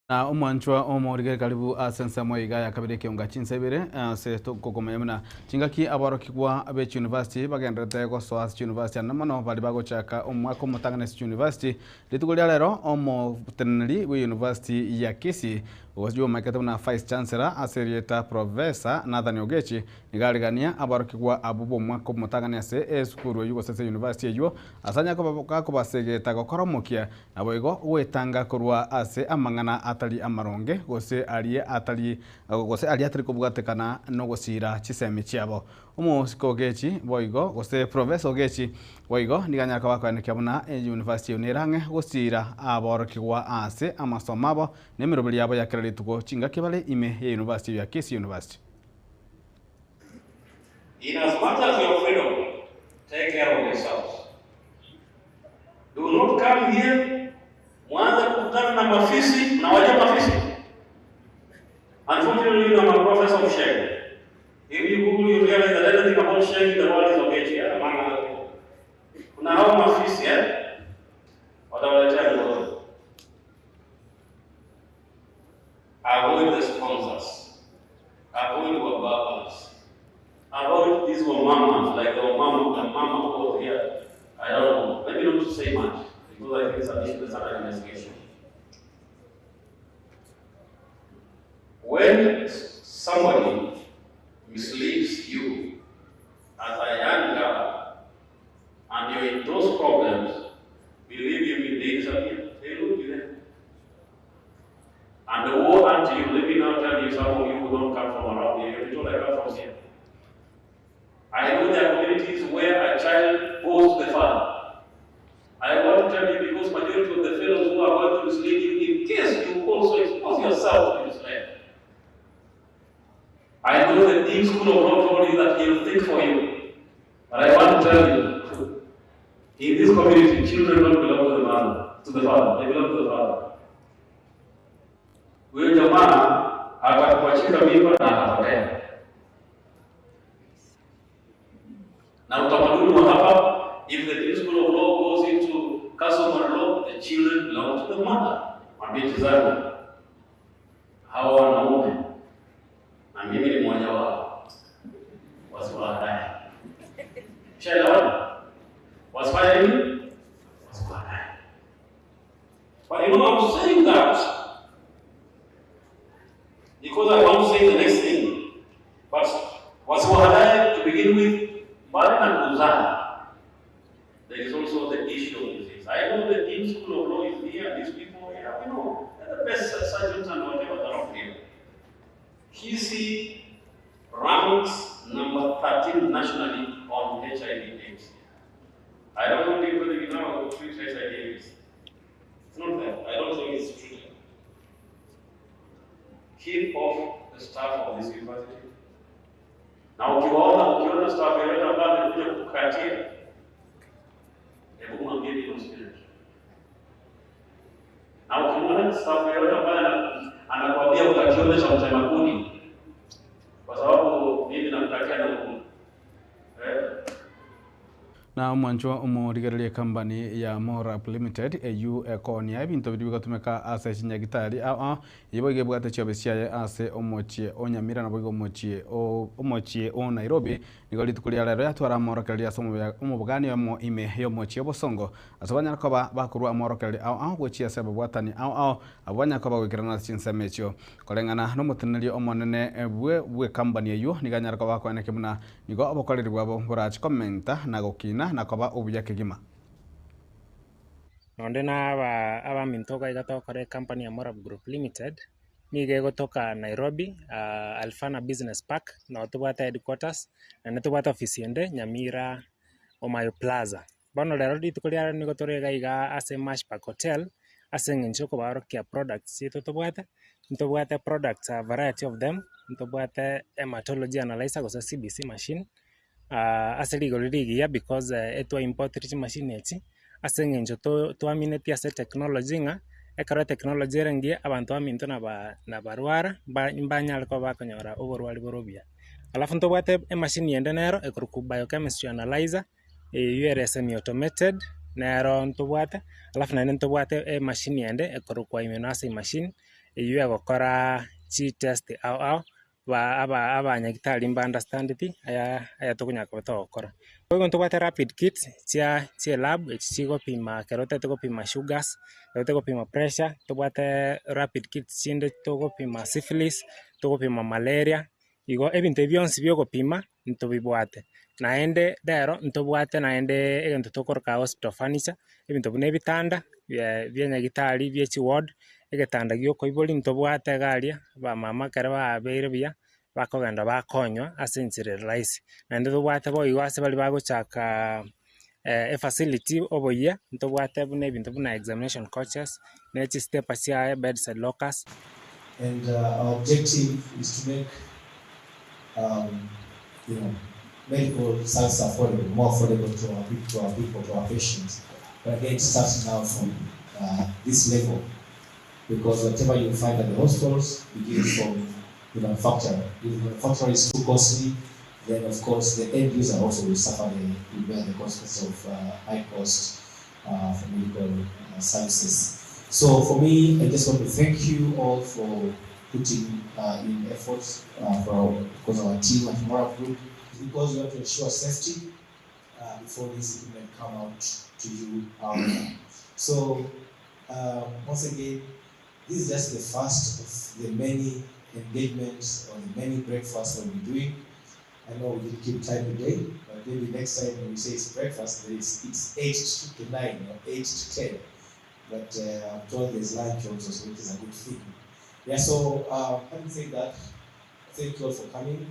Na omwanchwa omorigeri karibu ase ensemo iga ya kabere ekeonga chinsa ibere ase tokokomanya buna chingaki aborokigwa be chiuniversity bagenderete gosoa ase chiuniversity ande mono bari bagochaka omwaka omotang'ani ase chiuniversity rituko ria rero omoteneneri bwe university ya Kisii oywo omaikete buna vice chancellor ase erieta Professor Nathan Ogechi nigo arigania aborokigwa abwo bwa omwaka omotang'ani ase esukuru eywo gose ase university eywo ase anya gakobasegeta gokora omokia Naboigo gwetanga korwa ase amang'ana atari amaronge, gose aria atari gose aria atari kobwatekana nogosiira chisemi chiabo. Omosike Ogechi boigo gose Professor Ogechi boigo nigo anyare koba akoenekia buna eyunivasiti eyio nerang'e gosiira aborokigwa ase amasomo abo na emeroberi yabo ya kera rituko chingaki bare ime ye yunivasiti eyio ya Kisii University. In as much as your freedom, take care of yourselves. Do not come here mwanze kukutana na mafisi na waja mafisi. Unfortunately, I'm a professor of shame. If you Google, you realize that anything about shame in the world is okay. Yeah? Among other people. Kuna hao mafisi eh? Watawaletea mgogoro. Avoid the sponsors. Avoid wababas. Avoid these wamamas, like the wamama, the mama who was here. I don't know. Maybe not to say much, because I think it's an issue that's under investigation. When somebody misleads you as a young girl, and you're in those problems, believe you me, they disappear. They lose you there. And the woe unto you, let me now tell you, some of you who don't come from around here, you'll be told I come from here. I know there are communities where a child goes to the father. I want to tell you because majority of the fellows who are going to mislead you, in case you also expose yourself to misled. I know the Dean School of Law told you that he'll think for you. But I want to tell you, in this community, children don't belong to the mother, to the father. They belong to the father. Huyo jamaa Akakupachika mimba na akapotea. Na utamaduni wa hapa, if the principle of law goes into customary law, the children belong to the mother. Mabinti zangu hawa wanaume, na mimi ni mmoja wao, wasiwaadae. Shaelewana? Wasifanye nini? Wasiwaadae. But you know, I'm saying that because I want to say the next thing. But wasiwaadae to begin with, mbali na kuzaa, there is also the issue of disease. I know the Dean School of Law is here, these people, yeah, we know, they're the best surgeons and whatever around here. Kisii ranks number 13 nationally on HIV AIDS. I don't know whether you now treat HIV AIDS. It's not there. I don't think it's treated. Keep off the staff of this university. Na ukiwaona ukiona staff yoyote ambaye amekuja kukukatia, hebu mwambie ni spirit. Na ukimwona staff yoyote ambaye anakuambia utakiona cha mtema kuni, kwa sababu mimi namkatia na Mungu. Eh? Na omwancho omorigereria company ya Morap Limited eyu ekonia ebinto biria bigotumeka ase chinyagitari aa ibo igebwate chiobe chiaye ase omochie o Nyamira nabo igo omochie o omochie o Nairobi nigo rituko ria rero yatwara amorokereria ase omobogani omo ime ya omochie obosongo ase banyara koba bakorwa amorokereria ao ao gochia ase ababwatani ao ao abo banyara koba goikerana ase chinsemo echio koreng'ana na omoteneneri omonene bwe bwe company eywo nigo anyara koba akoeneke buna nigo obokoreri bwabo borachikomenta na gokina na koba obuya kegima. Nonde na aba abaminto iga togokora company ya Morab Group Limited niga egotoka Nairobi, Alfana Business Park nabo tobwate headquarters naende tobwate office ende Nyamira Omayo Plaza. Bono rero rituko riaro nigo tore iga iga ase Mash Park Hotel ase eng'encho okobaorokia products chiaito tobwate, ntobwate products a variety of them, ntobwate hematology analyzer gose CBC machine, ase rigori rigiya because etwaimportire chimashini echi, ase eng'encho twaminetie ase technology ng'a, ekero technology ere engiya abanto baminto naba nabarwara mbanyare koba bakonyora oborwari bore obuya. Alafu ntobwate emashini ende nero ekorokwa biochemistry analyzer, eywo ere semi automated, nero ntobwate, alafu naende ntobwate emashini ende ekorokwa immunoassay machine, eywo egokora chitest ao ao, ba aba abanyagitari mbaunderstandeti aya aya tokonyara koba togokora. Boigo ntobwate rapid kit chia chia elab echi chigopima ekero otagete gopima sugars, ekero otagete gopima pressure, tobwate rapid kits chinde togopima syphilis, togopima malaria, igo ebinto ebi bionsi bia ogopima ntobibwate. Naende rero ntobwate naende egento tokoroka hospital furniture, ebinto buna ebitanda bia nyagitari bia chiward, egetanda gia okoiboria ntobwate iga aria, abamama ekero babeire buya, bakogenda bakonywa ase enchera ere rahisi. Naende tobwate boigo ase baria bagochaka efacility oboyia, ntobwate buna ebinto buna examination coaches, na chistepa chiaye, bedside lockers. And our objective is to make medical services affordable, more affordable to our people, to our people, to our patients. But again, it starts now from this level, because whatever you find at the hospitals begins from the manufacturer. If the manufacturer is too costly, then of course the end user also will suffer the, will bear the consequences of high cost for medical services. So for me, I just want to thank you all for putting in efforts for our, because our team at Morab Group, because we want to ensure safety before this equipment come out to you out there. So once again, this is just the first of the many engagements or the many breakfasts that we'll be doing. I know we didn't keep time today, but maybe next time when we say it's breakfast, it's 8 to 9 or 8 to 10. But I'm told there's lunch also, so which is a good thing. Yeah, so having said that, thank you all for coming.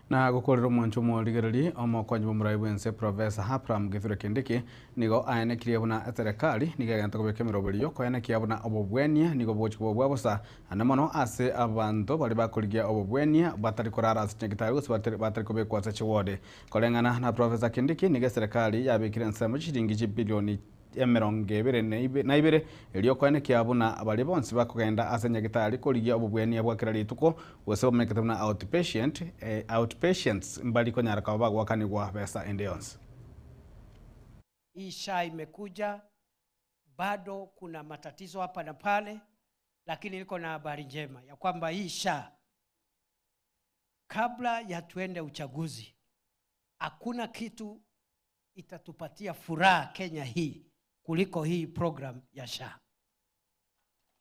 Na gokorera omwancho omorigereri omokonyi bwa bwense Professor Abraham Kithure Kindiki nigo aenekirie buna eserekari nigo egento kobeka emeroberio koenekia buna obobwenia nigo bogochia bwa bosa ande mono ase abanto baria bakorigia obobwenia batari korara ase chinyagitari gose batari kobekwa ase chiward. Koreng'ana na Professor Kindiki nigo eserekari yabekire ensemo chiringi chibilioni emerongo ebere na ibere erio koenekia buna baria bonsi bakogenda ase nyagitari korigia obobwenia bwa kera rituko gose bamenyekete buna outpatient, outpatients mbari konyara koba bagoakanigwa besa ende yonsi. Hii SHA imekuja, bado kuna matatizo hapa na pale, lakini niko na habari njema ya kwamba hii SHA kabla ya tuende uchaguzi, hakuna kitu itatupatia furaha Kenya hii kuliko hii program ya SHA.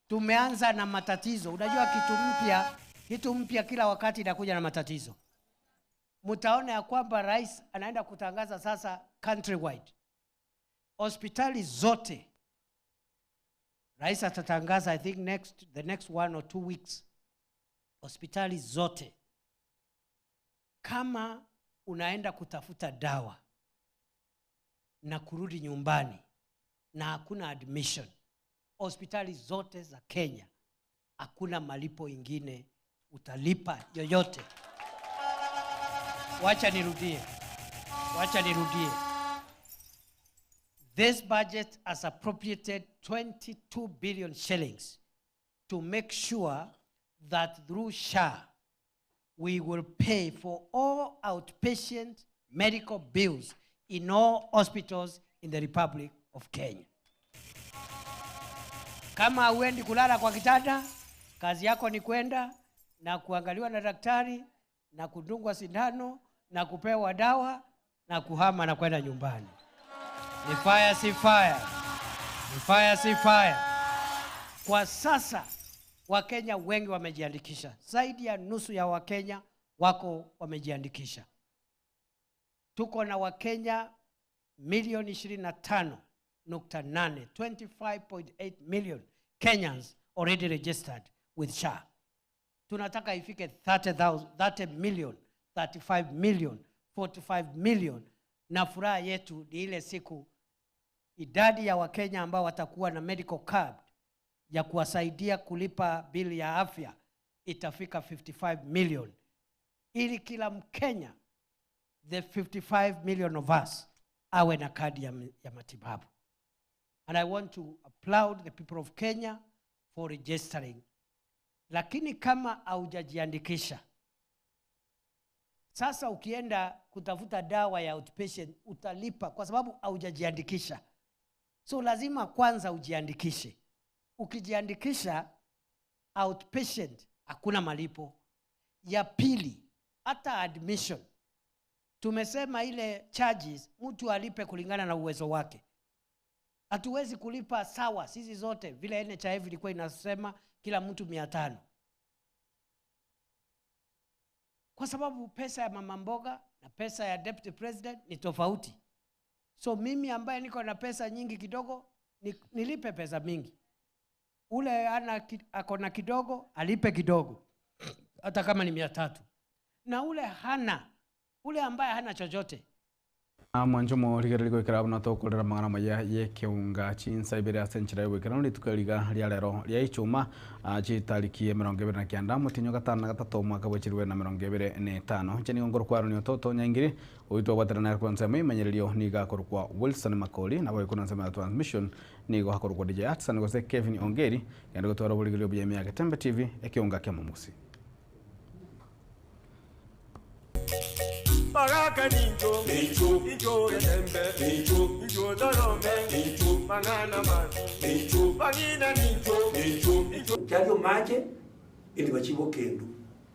Tumeanza na matatizo. Unajua kitu mpya, kitu mpya kila wakati inakuja na matatizo. Mtaona ya kwamba rais anaenda kutangaza sasa countrywide hospitali zote. Rais atatangaza I think next, the next 1 or 2 weeks, hospitali zote kama unaenda kutafuta dawa na kurudi nyumbani na hakuna admission, hospitali zote za Kenya hakuna malipo ingine utalipa yoyote. Wacha nirudie, wacha nirudie. This budget has appropriated 22 billion shillings to make sure that through SHA we will pay for all outpatient medical bills in all hospitals in the Republic of Kenya. Kama huendi kulala kwa kitanda, kazi yako ni kwenda na kuangaliwa na daktari na kudungwa sindano na kupewa dawa na kuhama na kwenda nyumbani. Ni fire si fire? Ni fire si fire? Kwa sasa Wakenya wengi wamejiandikisha, zaidi ya nusu ya Wakenya wako wamejiandikisha. Tuko na Wakenya milioni 25.8, 25.8 million Kenyans already registered with SHA. Tunataka ifike 30 million, 35 million, 45 million, na furaha yetu ni ile siku idadi ya Wakenya ambao watakuwa na medical card ya kuwasaidia kulipa bili ya afya itafika 55 million, ili kila Mkenya, the 55 million of us, awe na kadi ya matibabu. And I want to applaud the people of Kenya for registering. Lakini kama haujajiandikisha, sasa ukienda kutafuta dawa ya outpatient utalipa kwa sababu haujajiandikisha. So lazima kwanza ujiandikishe. Ukijiandikisha outpatient hakuna malipo. Ya pili, hata admission tumesema ile charges mtu alipe kulingana na uwezo wake. Hatuwezi kulipa sawa sisi zote vile NHIF ilikuwa inasema kila mtu 500. Kwa sababu pesa ya mama mboga na pesa ya deputy president ni tofauti. So mimi ambaye niko na pesa nyingi kidogo nilipe pesa mingi. Ule ako na kidogo alipe kidogo hata kama ni 300. Na ule hana, ule ambaye hana chochote. Mwancho morigereri gwikira buna tokorera mang'ana maya yekeunga chinsa ibere ase enchera yogwikera rituko riga ria rero ria ichuma chitariki 29 motinyo 53 mwaka bwa 2025 nche nigo ngoro kwaroni ototo nyaingiri oitwa gwaterana na kwanza maimanyererio niga korokwa Wilson Makori na boy kuna nsema ya transmission nigo hakorokwa DJ Atsan gose Kevin Ongeri yandi gotwara burigerio bya Emia Getembe TV ekeunga kia Momusi. Baraka ninjo, ninjo, ninjo Getembe, ninjo, ninjo Dorome, ninjo, Mangana ma, ninjo, Bangina ninjo, ninjo, ninjo. Chalio mache indi bachibo kendo.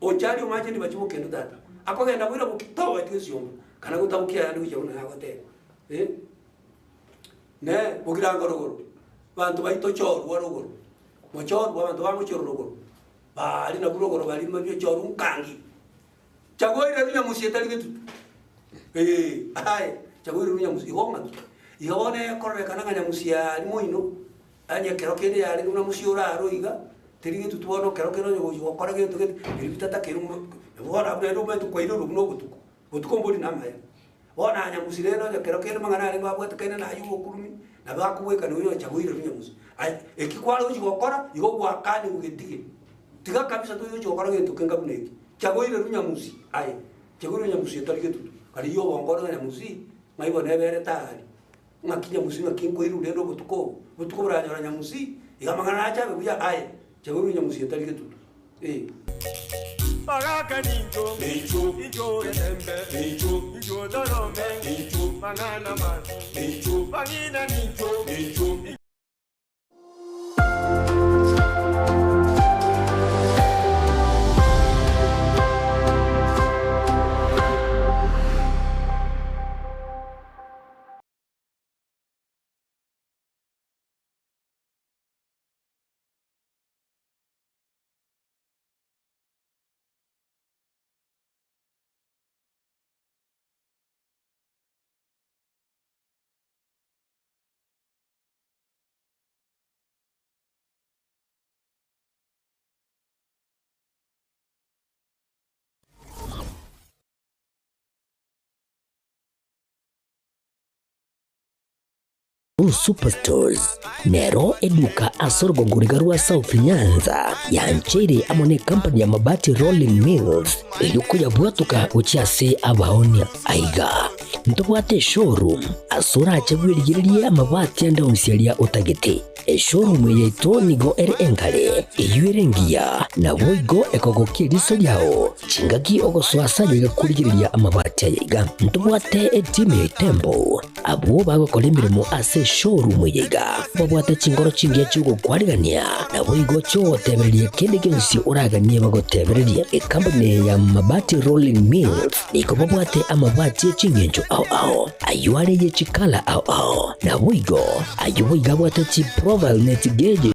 O chalio mache indi bachibo kendo tata. Akogenda bwira bukitoa tiesiomba. Kana gutabukia yandi ujauna yagote. Ne bukiranga ruguru. Bantu baito chorwa ruguru. Mochorwa bantu bamuchoro ruguru. Bali na ruguru bali mabyo choru nkangi. Chagoire runya musietari getu. Ai, chagoire runya musi ihonga tu. Ihone korre kana nganya musia ni moino. Anya kero kende ya ni musi ora ro iga. Teri getu tuono kero kero nyogo yo kora getu getu. Iribita ta keru bona bure rume tu koiro runo gutuko. Gutuko mbori na maya. Bona anya musire no nya kero kende mangana ni babwe tekene na ayu okurumi. Na bakuweka ni uyo chagoire runya musi. Ai, ekikwaro uchi gokora igo gwakani ugetige. Tiga kabisa tu uchi gokora getu kenga buneki. Chagoire runya musi ai chagoire runya musi etari getu kari yo bongoro runya musi maibo nebere tari. Ng'aki nyamusi ng'aki nkoirwa rende obotuko obo, obotuko boranyora nyamusi, iga amang'ana nache abe buya aye, chaberwe nyamusi etari getutu eh. Bagaka nincho, nincho, nincho getembe, nincho, nincho torome, nincho, mang'ana mabi, nincho, bang'ina nincho, nincho. Uhuru Superstores nero eduka ase orogongo riga rwa South Nyanza yancheire amo ne company ya Mabati Rolling Mills erio koyabwatoka gochia ase abaonia. Aiga ntobwate eshowroom ase orache bwerigererie amabati ande onsi aria otagete. Eshowroom eye yaito nigo ere enkare, eyio ere engiya, naboigo ekogokia eriso riao chingaki ogosoa ase aye iga korigereria amabati aya iga. Ntobwate etimu ya Itembo abwo bagokora emeremo ase eshowroom eye iga, babwate chinkoro chingiya chi'ogokwarigania, naboigo chi'ogotebereria kende gionsi oraganie bagotebererie. Ekampuni eye ya Mabati Rolling Mills nigo babwate amabati e chingencho ao ao, ayio are ye chikala ao ao, naboigo Ayio boigo abwate chiprofile ne chigeji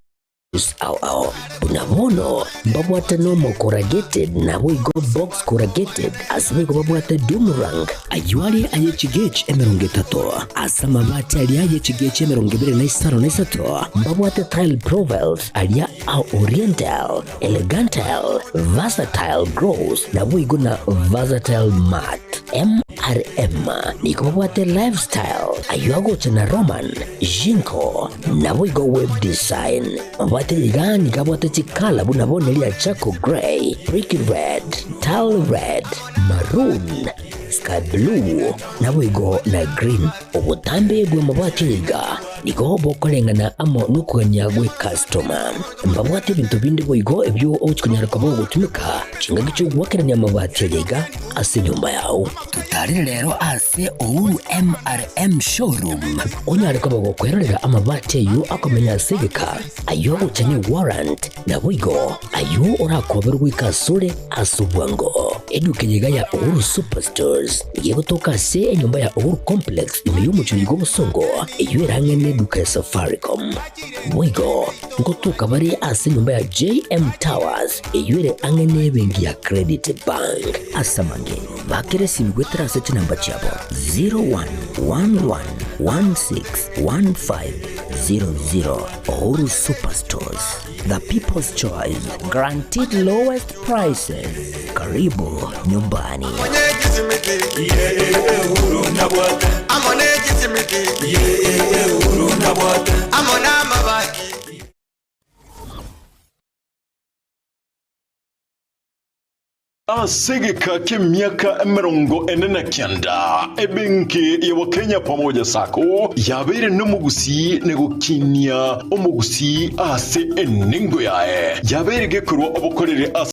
ao ao. Buna bono mbabwate normal corrugated naboigo box corrugated ase boigo babwate doom rank. Ayio are aye chigeji 30 ase amabati aria aye chigeji 25 mbabwate tile profiles aria a oriental, elegantal, versatile gloss naboigo na versatile matte. MRM nigo babwate lifestyle ayio agocha na Roman, Jinko naboigo web design. Mabwate iga nigo abwate chikala buna bono eria charcoal grey, brick red, tile red, maroon, sky blue naboigo na green. Obotambe bw'amabati aya iga nigo bokoreng'ana amo nokogania gw'ekastoma. Mbabwate ebinto binde boigo ebio ogochia konyara koba ogotumeka chingaki chi'ogoakerania amabati aya iga ase enyomba yao. Totarire rero ase Uhuru MRM Showroom onyare koba gokwerorera amabati ayio akomenya ase egeka, ayio agocha ne warrant, naboigo ayio orakoberwe goika asore ase obwango. Eduka eye iga ya Uhuru Superstores nigo egotoka ase enyomba ya Uhuru Complex ime y'omochie oyo bw'obosongo eyio erang'e neduka ya Safaricom. Boigo ngotoka bare ase enyomba ya JM Towers eyio ere ang'e nebenki ya Credit Bank. Ase amange, bakera esimi goetera ase chinamba chiabo 0111161500. Uhuru Superstores, the people's choice, guaranteed lowest prices. Karibu nyumbani. Ase egeka ki'emiaka 49, ebenki ya Wakenya Pamoja Sacco yabeire nomogusii na gokinia omogusii ase enengo yaye. Yabeire gekorwa obokoreri ase.